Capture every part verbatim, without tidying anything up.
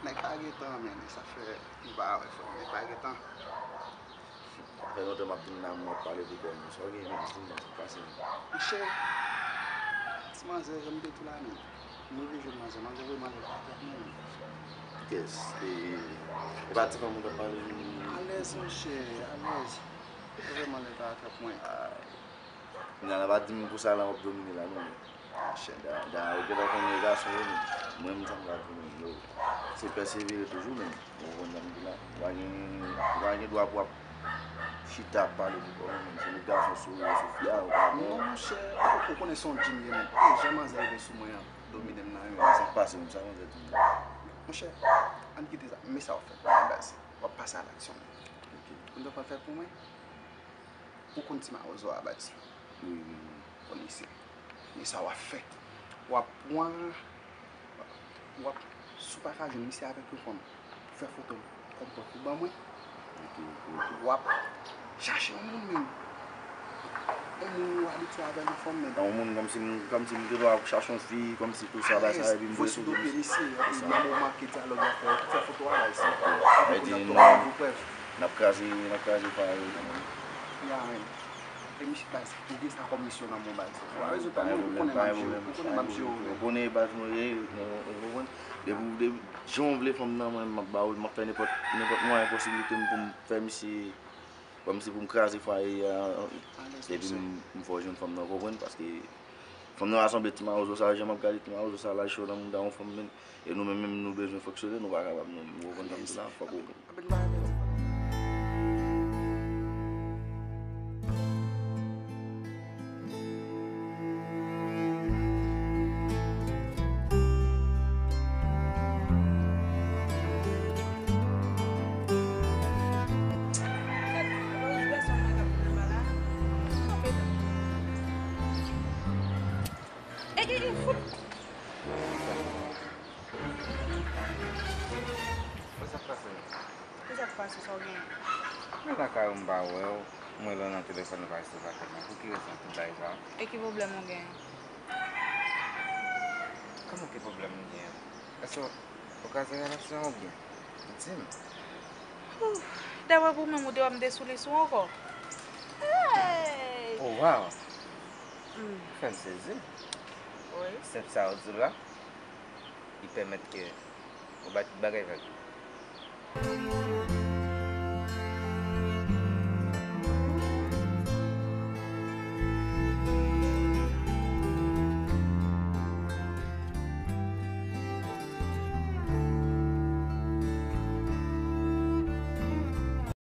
Nèg pa gen tan, men sa fè m pa wè frè m. Nèg pa gen tan. Sa fè lontan m ap vin la, m ap pale pou kò m. Sa w gen menm, di m sa k pase menm. Monchè, ti manzè, jan m te di w la menm. M rive jwenn manzè, manzè voye m al nan kaka menm. Kiyès? E, e pa ti fanm ou t ap pale menm? Alèz, monchè, alèz. Vrèman, lè pa atrap mwen. Kounye a la, pa di m pou sa la w ap domine la, non, men. Monchè, da, da, ou gentan konnen gason yo, men. Mwen menm, sa m ka di w menm, yo. Se pèsevere toujou, men. Ou konprann sa m di la? Ou pa gen, ou pa gen dwa pou w ap chita ap pale pou kò w, men. Se lòt gason sou rezo sosyo a, ou pa bon. Non, monchè, ou, ou konnen se yon djin m ye, men. E, jan manzè rive sou mwen an, domine m nan, men. Sa k pase menm, sa manzè di m? Monchè, ann kite sa. Men sa w ap fè pou mwen, baz. W ap pase a laksyon, men. Ok. Ou konn sa w pral fè pou mwen? Ou konn ti mawozo a, baz. Wi, wi, wi. Konnen se. Men sa w ap fè. W ap pran, w ap, si w pa ka jwenn misye avèk yon fanm pou fè foto l kòm pòt ou ban mwen, ok, ok, ok, w ap chache yon moun menm. Yon moun ou abitye avè l, yon fanm menm. Yon moun kòmsi m, kòmsi m te dwe chache yon fi, kòmsi tou sa, bay sa, epi m voye sou pye misye, epi nan moman ke dyalòg la fè, fè foto a bay sa. Epi pou n ap tou rann ou prèv. N ap kraze, n ap kraze fwaye yo kanmenm. Ya, men. E misye baz, ou gen sa kòm misyon nan men w baz. Ou pa bezwen pè, mwen, ou konnen m ap jere w, ou konnen m ap jere w, men. Ou konnen baz mwen ye, ou konprann? Depi, depi, jan w vle fanm nan, mwen, m ap ba w l, m ap fè nenpòt, nenpòt mwayen posiblite m pou m fè misye, kòmsi pou m kraze fwaye a, epi m, m fè w jwenn fanm nan, ou konprann? Paske fanm nan pa sanble ti mawozo sa, jan m ap gade ti mawozo sa, laj cho nan mouda yon fanm, men. E nou menm, menm nou bezwen fonksyone, nou pa kapab, nou, ou konprann sa m di la, fòk ou Sa k pase menm? Kisa k pase, sa w genyen? Mwen lakay ou, m pa wè w, m rele w nan telefòn ou pa resevwa kòl mwen. Pou ki rezon tout bagay sa? E ki pwoblèm ou genyen? Kòman ki pwoblèm m genyen? Èske w kraze relasyon an oubyen? Di m. Ouf, dapre pou mwen, ou te wè m te sou li sou ankò. Hey! Oh, wow! Hmm. Fè m sezi. Wi. Senp sa w di la, li pèmèt ke ou bay tout bagay vag.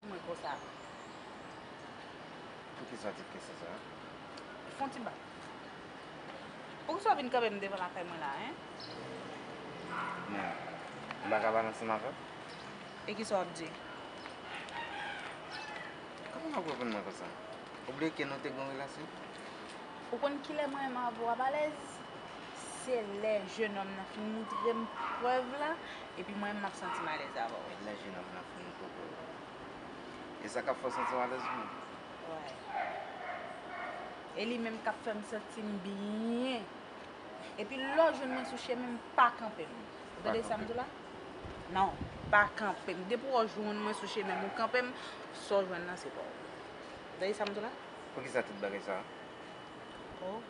Mwen konsa. Poukisa w di kesyon sa a? Fè yon ti bak. Poukisa w vin kanpe m devan lakay mwen la, en? Men, m pa ka pale ansanm avè w? E kisa w ap di? Kòman w ap reponn mwen konsa? Ou bliye ke nou te gen yon relasyon? Ou konn kilè mwen menm avè w ap alèz? Se lè jennonm nan fin moutre m prèv la, epi mwen menm m ap santi m alèz avè w. E lè jennonm nan fin moutre w prèv la? E sa k ap fè w santi w alèz ou menm? Wi. E li menm k ap fè m santi m byen. Epi lè w jwenn mwen sou chemen m, pa kanpe m. Ou tande sa m di w la? Non, pa kanpe m. Depi w jwenn mwen sou chemen m, ou kanpe m, sa w jwenn nan se pa w. Ou tande sa m di w la? Poukisa tout bagay sa a? Oh.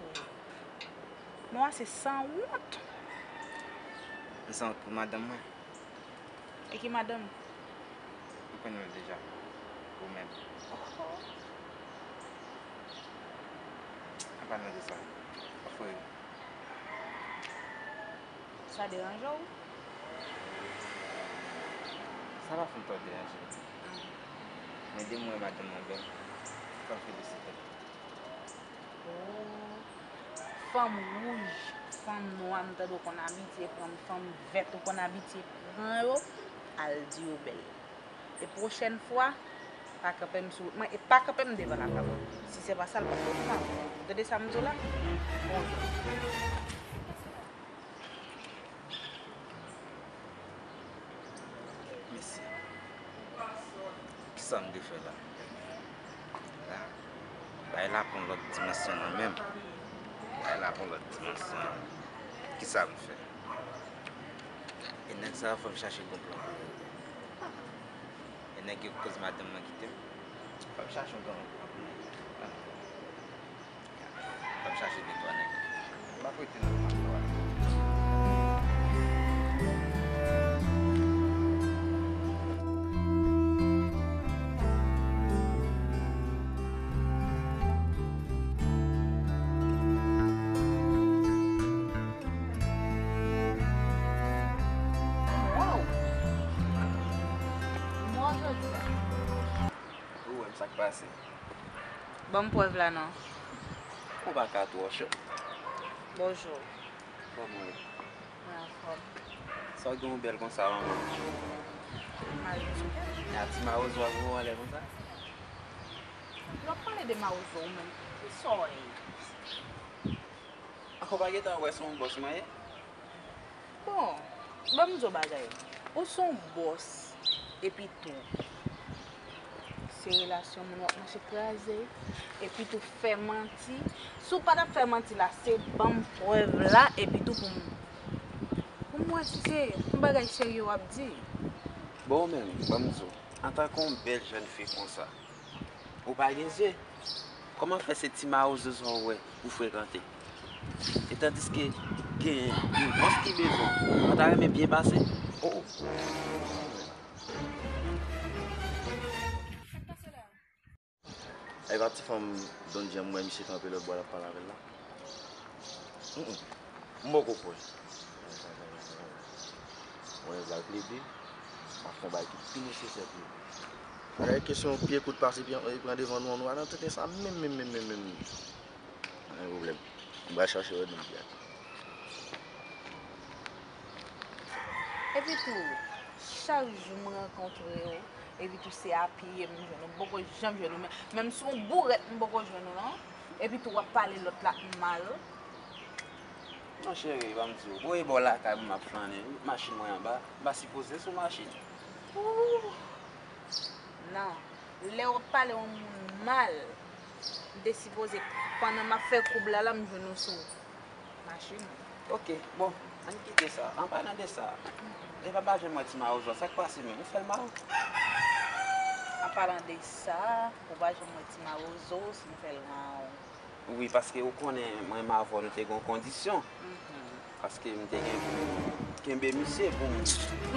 Mwen se sanwont. M sanwont pou madanm mwen. E ki madanm? Ou konnen l deja. Ou menm. Oh. Ann pale de sa. Pa fè rire. Sa deranje w? Sa pa fè m twò deranje. Men depi m wè madanm mwen bèl, fò m felisite l. Oh. Fanm wouj, fanm nwa, m tande w konn abitye pran m, fanm vèt ou konn abitye pran yo, al di yo bèl. E pwochèn fwa, pa kanpe m sou wout mwen, e pa kanpe m devan lakay mwen. Si se pa sa, l p ap fè w mal. Ou tande sa m di w la? Bonjou. Mesye, kisa m te fè la? La, bagay la pran lòt dimansyon nan men m. Bagay la pran lòt dimansyon. Kisa m fè? E nèg sa a, fò m chache l gon plan pou li. E nèg yo koz madanm nan kite m. Fò m chache yon plan pou nèg yo. Fò m chache de twa nèg. M ap rete nan kay la. Waw! Mwen jodi a. Ou wè m, sa k pase? Ban m prèv la non. Ou pa ka twò cho. Bonjou. Kòman w ye? Mwen anfòm. Sa w gen w bèl konsa manman? Mawozo. A ti mawozo a voye w anlè konsa? Lè w ap pale de mawozo ou menm, kisa w ye? Ou pa gentan wè se yon bòs mwen ye? Bon, ban m di w bagay. Ou se yon bòs, epi tou, se relasyon moun w ap mache kraze, epi tou fè manti. Si w pa t ap fè manti la, se ban m prèv la, epi tou pou m, pou m wè si se yon bagay serye w ap di. Bon, ou menm, ban m di w, antanke yon bèl jèn fi konsa, ou pa gen zye? Kòman fè se ti mawozo sa w wè ou frekante? E tandiske gen yon bòs ki bezwen w, ou ta renmen byen pase? Oh, oh. E pa ti fanm Don Dye m wè misye kanpe lòt bò l ap pale avè l la? Mm, mm. M poko kwè. Mwen, l pral plede, m ap fè yon bagay ki pi nesesè pou li. Bagay kesyon pye kout pase pye, e pran devan nou an, nou pa nan tenten sa menm, menm, menm, menm, menm. Pa gen pwoblèm. M pral chache wè Don Dye a. Epi tou, chak jou m rankontre w, epi tou se apiye m jwenn ou, m poko janm jwenn ou, men, menm si w bourèt m poko jwenn ou non. Epi tou w ap pale lòt la mal. Non cheri, ban m di w, voye bò lakay mwen m ap flannen wi, machin mwen anba, m pa sipoze sou machin. Ooh! Non, lè w ap pale yon moun mal, m te sipoze, pandan m ap fè koub la la, m jwenn ou sou machin. Ok, bon, ann kite sa. An palan de sa, e pa, pa janm wè ti mawozo, sa k pase menm? Ou fè l mal? An palan de sa, ou pa janm wè ti mawozo, si m fè l mal. Wi, paske ou konnen mwen menm avè w nou te gen yon kondisyon. Mhm. Paske m te gen pou kenbe misye pou m.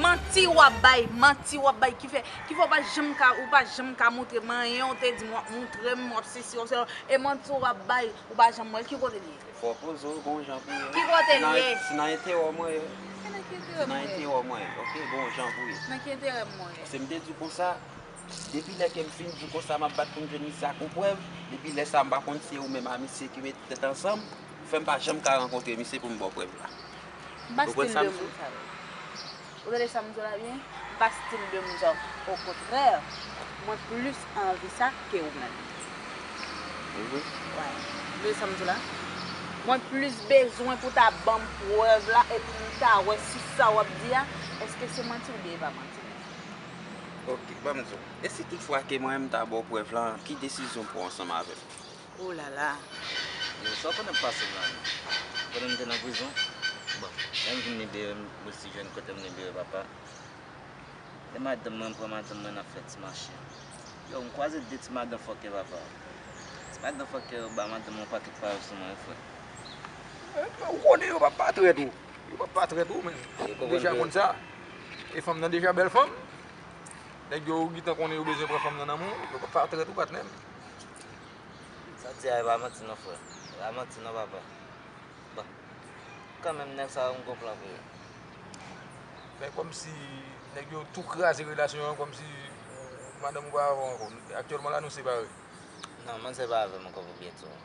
Manti w ap bay, manti w ap bay ki fè, ki fè w pa janm ka, ou pa janm ka montre m anyen, ou te di m w ap montre m, w ap sesi, w ap sela. E manti w ap bay, ou pa janm wè l, ki kote l ye? Fò w poze w, gon jan pou ye. Ki kote l ye? Si nan enterè w mwen ye. Se nan ki enterè m ye? Si nan enterè w mwen ye, ok, gon jan pou ye. Nan ki enterè m mwen ye? Paske m te di w konsa, depi lè ke m fin di w konsa, m ap bat pou m jwenn misye ak yon prèv, depi lè sa a, m pa konn si se ou menm a misye ki mete tèt ansanm, fè m pa janm ka rankontre misye pou m ba w prèv la. M pa stil de moun sa yo. Ou tande sa m di w la byen? M pa stil de moun sa yo. Okontrè, mwen plis anvi sa ke ou menm. Ou vre? Wi. Ou tande sa m di w la? Mwen plis bezwen pou ta ban m prèv la epi m ta wè si sa w ap di a, èske se manti oubyen e pa manti. Ok, ban m di w. E si toutfwa ke mwen menm m ta ba w prèv la, ki desizyon w pran ansanm avè m? Oh la la. Yo, sa w konnen k pase m la menm? Pandan m te nan prizon, bon, lè m vin libere, m resi jwenn kote m libere papa. E madanm mwen, m pran madanm mwen, n ap fè ti mache. Yo, m kwaze de ti madanm fòkè papa. Ti madanm fòkè yo ba madanm mwen yon pakèt pawòl sou mwen wi frè. Ou konnen yo p ap pa trèt ou. Yo p ap pa trèt ou menm. Ou deja konn sa. E fanm nan deja bèl fanm. Nèg yo ou gentan konnen yo bezwen pran fanm nan nan men w, yo p ap pa trèt ou patnè m. Sa w di a e pa manti non frè. E pa manti non papa. Bon. Kanmenm nèg sa yo m gon plan pou yo. Men kòmsi nèg yo tou kraze relasyon an, kòmsi madanm ou pa avè w ankò. Aktyèlman la nou separe. Non, manzè pa avè m ankò pou byen di w.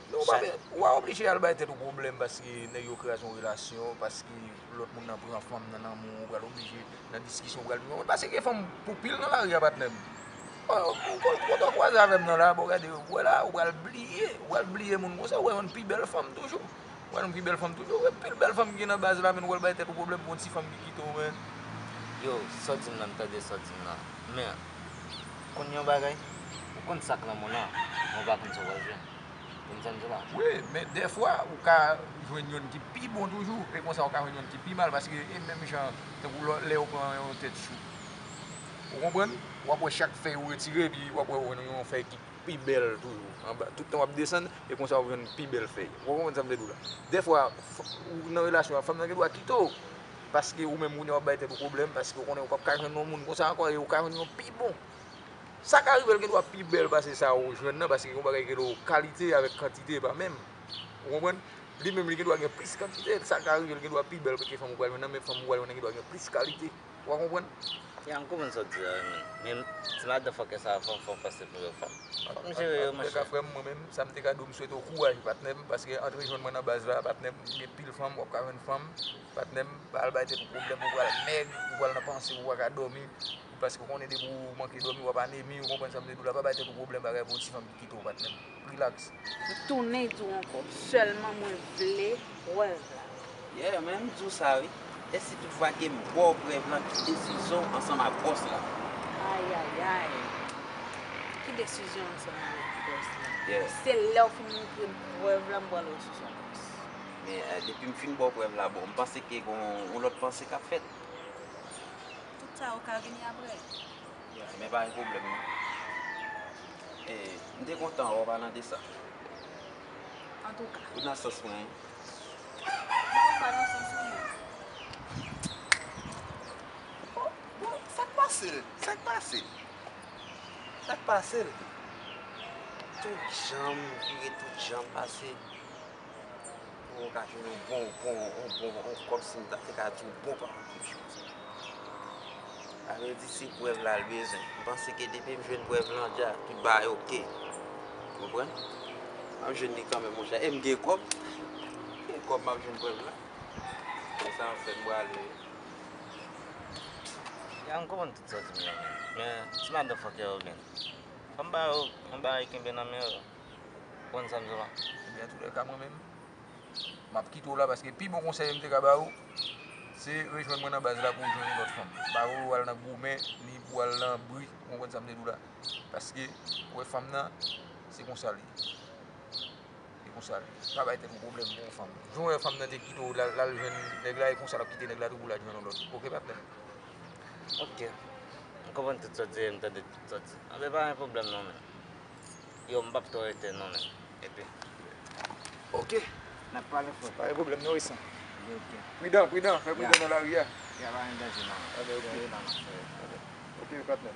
Non, ou pa, ou pa oblije al bay tèt ou pwoblèm paske nèg yo kraze yon relasyon, paske lòt moun nan pran fanm nan nan men w, ou pral oblije nan diskisyon, ou pral vin konprann. Paske gen fanm pou pil nan lari a patnè m. Ou konn kote w kwaze avè m nan la, bon gade, ou wè la, ou pral bliye, ou pral bliye moun konsa, ou pral jwenn pi bèl fanm toujou. Ou pral jwenn pi bèl fanm toujou, ou wè pil bèl fanm ki gen nan baz la, men ou pral bay tèt ou pwoblèm pou yon ti fanm ki kite w, men. Yo, sa w di m nan, m tande sa w di m nan. Men, konn yon bagay, ou konn sa k lanmou lan, men ou pa konn sa w pral jwenn. Konn sa m di la? Wi, men dèfwa ou ka jwenn youn ki pi bon toujou, e konsa ou ka jwenn youn ki pi mal, paske e menm jan tankou lè, lè ou pran yon tèt chou. Ou konprann? W ap wè chak fèy ou retire, epi w ap wè ou jwenn yon fèy ki pi bèl toujou. Anba, tout tan w ap desann, e konsa w ap jwenn pi bèl fèy. Ou konprann sa m vle di w la? Dèfwa, f- ou nan relasyon a, fanm nan gen dwa kite w. Paske ou menm ou w ap bay tèt ou pwoblèm, paske ou konnen ou p ap ka jwenn yon moun konsa ankò, e ou ka jwenn yon pi bon. Sa ka rive l gen dwa pi bèl pase sa ou jwenn nan, paske gen yon bagay ki rele kalite avèk kantite, e pa menm. Ou konprann? Li menm, li gen dwa gen plis kantite, sa ka rive l gen dwa pi bèl ke fanm ou pral jwenn nan, men fanm ou pral jwenn nan gen dwa gen plis kalite. Ou konprann? Ya, m konprann sa w di a, wi, men. Men ti madanfòkè sa a, fò, fò pase pou yon fanm. Fò m jere yo, monchè. Antouka, frè m, mwen menm, sa m te ka di w, m swete w kouraj, patnè m, paske antre jwenn mwen nan baz la, patnè m, gen pil fanm, w ap ka jwenn fanm, patnè m, pa al bay tèt ou pwoblèm, ou pral mèg, ou pral nan panse, ou pa ka dòmi, paske w konnen depi w manke dòmi, w ap anemi, ou konprann sa m vle di w la, pa bay tèt ou pwoblèm, bagay pou yon ti fanm ki kite w, patnè m. Rilaks. M tounen di w ankò, sèlman mwen vle prèv la. Yeah, men m di w sa wi. E si toutfwa ke m ba w prèv lan, ki desizyon w ansanm ak bòs la? Ayayay. Ki desizyon ansanm avèk bòs la? Yeah. Se lè w fin montre m prèv la, m pral wè si w se yon bòs. Men eh, depi m fin ba w prèv la, bon, m panse ke gon yon lòt panse k ap fèt. Tout sa yo ka vini apre. Men pa gen pwoblèm non. E, m te kontan wè w pa nan de sa. Antouka. Ou nan sans mwen wi. Mwen pa nan sans ou ye. Bon, bon, sa k pase l? Sa k pase l? Sa k pase l? Tout jan m vire, tout jan m pase. Pou w ka jwenn yon bon, bon, yon bon, yon kòb si m ta te ka di w bon pa yon kèk chòz. Sa vle di se prèv la l bezwen. M panse ke depi m jwenn prèv lan dja, tout bagay oke. Ou konprann? M ap jwenn li kanmenm monchè. E m gen kòb. M gen kòb m ap jwenn prèv la. Se sa m fè m prale. Ya, m konprann tout sa w di m nan, men. Men ti madanfòkè yo menm. Fò m ba yo yon bagay kenbe nan men yo. Ou konn sa m di w la? Ebyen, antoulèka, mwen menm, m ap kite w la, paske pi bon konsèy m te ka ba ou, se rejwenn mwen nan baz la pou w jwenn yon lòt fanm. Pa vle w al nan goumen, ni pou w al nan bri, ou konprann sa m te di w la. Paske, ou wè fanm nan, se konsa l ye. Se konsa l ye. Pa bay tèt ou pwoblèm pou yon fanm. Jan w wè fanm nan te kite w, l al, l al jwenn nèg la, e konsa l ap kite nèg la tou pou l al jwenn yon lòt. Oke, patnè? Oke. M konprann tout sa w di e m tande tout sa w di. Anben pa gen pwoblèm non, men. Yo, m p ap twò rete non, men. Epi. Oke. N ap pale frè. Pa gen pwoblèm non, Resan. Oke. Pridan, pridan, fè pridan nan lari a. Ya, pa gen danje non. Anben, oke. Yo, la m ap fè. Oke, patnè.